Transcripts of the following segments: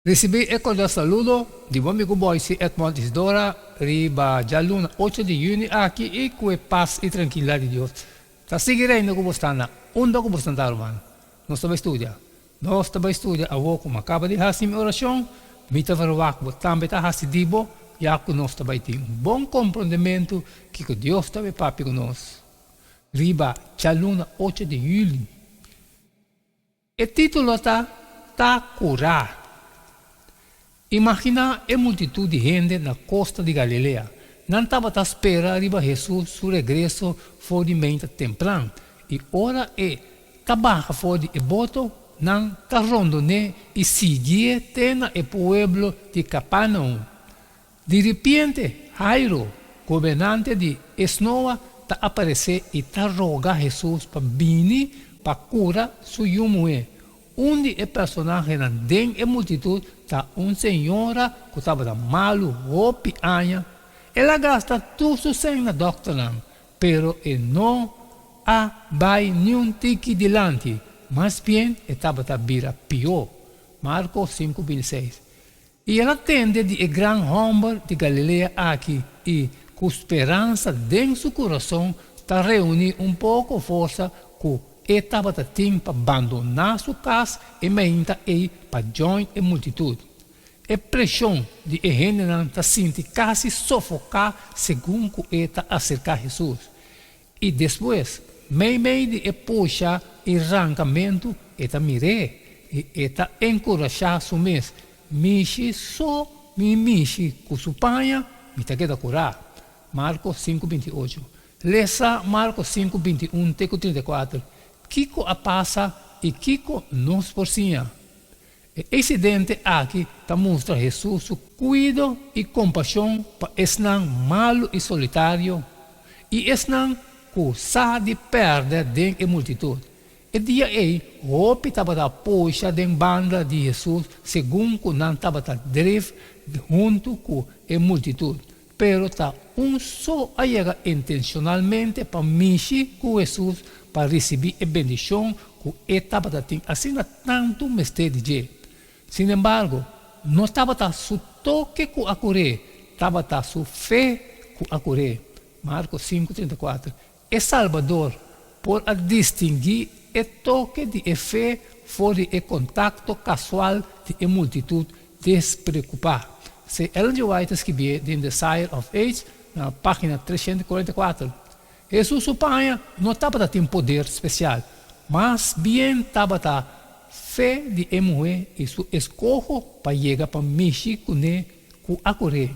Risibí e kordial saludo di bo amigu Boyce Edmond Isidora riba djaluna ocho di yüni aki i ku e pas i trankilidat di Dios ta sigui reina ku bo sta na unda ku bo sta ta ruman. Nos ta bai studia. Nos ta bai studia awor ku mi a kaba di hasi mi orashon, mi ta verwagt bo tambe ta hasi di bo, ya ku nos ta bai tin un bon komprondementu kiko Dios ta bai papia ku nos riba djaluna ocho di yüli. E título ta Ta Kurá. Imaginá e multitut di hende na kosta di Galilea. Nan tabata spera riba Hesus su regreso for di meinta tempran, i ora e ta baha for di e boto, nan ta rondon'é i siguié te na e pueblo di Kapernaum. Di ripiente, Jairo, gobernante di e snoa, ta aparesé i ta roga Hesus pa bini pa kura su yu muhé. Un di e personahenan den e multitut ta un señora ku tabata malu hopi aña. El a gasta tur su sèn na dòkternan, pero e no a bai niun tiki dilanti, mas bien e tabata bira pió. Marko sinku bintiseis. I el a tende di e gran hòmber di Galilea aki i, ku speransa den su kurason, ta reuní un poko forsa ku e tabata tin pa bandoná su kas e mainta ei pa djòin e multitut. E preshon di e hendenan ta sinti kasi sofoká segun ku e ta aserká Hesus. I despues, meimei di e pusha i rankamentu, e ta mir'é, i e ta enkurashá su mes, Mishi so mi mishi ku su paña, mi ta keda kurá. Marko sinku binti ocho. Lesa Marko sinku binti un te ku 34. Kiko a pasa i kiko nos por siña? E insidente aki ta mustra Hesus su kuido i kompashon pa esnan malu i solitario i esnan ku sa di pèrdè den e multitut. E dia ei, hopi tabata pusha den banda di Hesus segun ku nan tabata drif huntu ku e multitut. Pero ta un so a yega intenshonalmente pa mishi ku Hesus pa risibí e bendishon ku e tabata tin asina tantu mester di dje. Sinembargo, no tabata su toke ku a kur'é, tabata su fe ku a kur'é. Marko sinku, 34. E Salbador por a distinguí e toke di e fe for di e kontakto kasual di e multitut despreokupá. Se Ellen G. White ta skibié den Desire of Age na página 344. Hesus su paña no tabata tin poder spesial, mas bien tabata fe di e muhé i su eskoho pa yega pa mishi kuné ku a kur'é.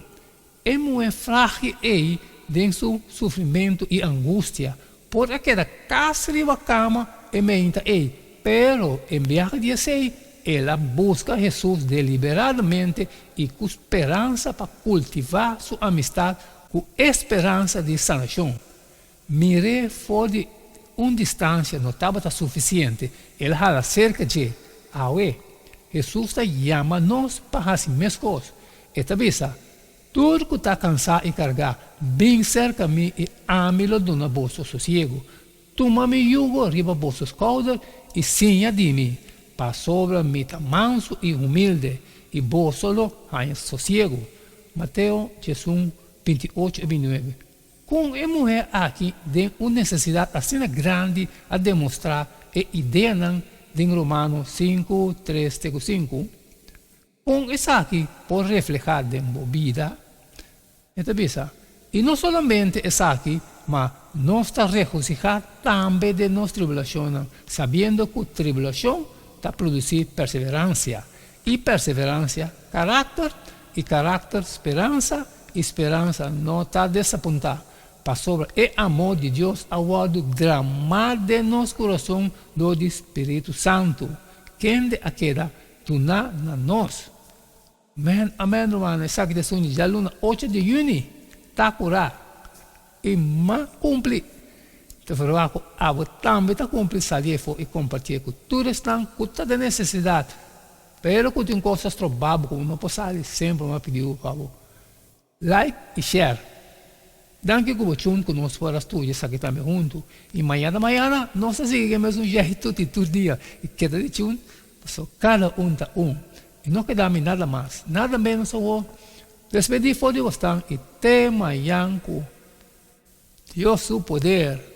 E muhé frágil ei den su sufrimentu i angustia por a keda kas riba kama e meinta ei, pero en biaha di esei el a buska Hesus deliberadamente i ku speransa pa kultivá su amistat ku e speransa di sanashon. Mir'é for di un distansia no tabata sufisiente, el a hala serka dje. Awe, Hesus ta yama nos pa hasi meskos. E ta bisa, Tur ku ta kansá i kargá, bin serka mi i ami lo duna boso sosiegu. Tuma mi yugo riba boso skouder i siña di mi, pasobra mi ta mansu i humilde, i boso lo haña sosiegu. Mateo diesun, 28 i 29. Kon e muhé aki den un nesesidat asina grandi a demostrá e ideanan den Romano sinku, tres te ku sinku? Kon esaki por reflehá den bo bida? E ta bisa, I no solamente esaki, ma nos ta regosihá tambe den nos tribulashonnan, sabiendo ku tribulashon ta produsí perseveransia, i perseveransia, karakter, i karakter, speransa, i speransa no ta desapuntá, pasobra e amor di Dios a wòrdu dramá den nos kurason dor di Spiritu Santu, kende a keda duná na nos. Amen, amen rumannan, esaki ta esun di djaluna ocho di yüni ta kurá i m'a kumpli. Ta ferwagt ku abo tambe ta kumpli sali efo i kompartié ku tur esnan ku ta den nesesidat, pero ku tin kos ta stroba bo ku bo no por sali, semper m'a pidi bo pa bo like i share. Danki ku bo chun ku nos por a studia esaki tambe huntu. I mañana mañana nos ta sigui ku e mesun jeitu di tur dia i keda di chun, pasobra kada un ta un. I no keda mi nada mas, nada ménos awor. Despedí for di bosnan i te mañan ku Dios su poder.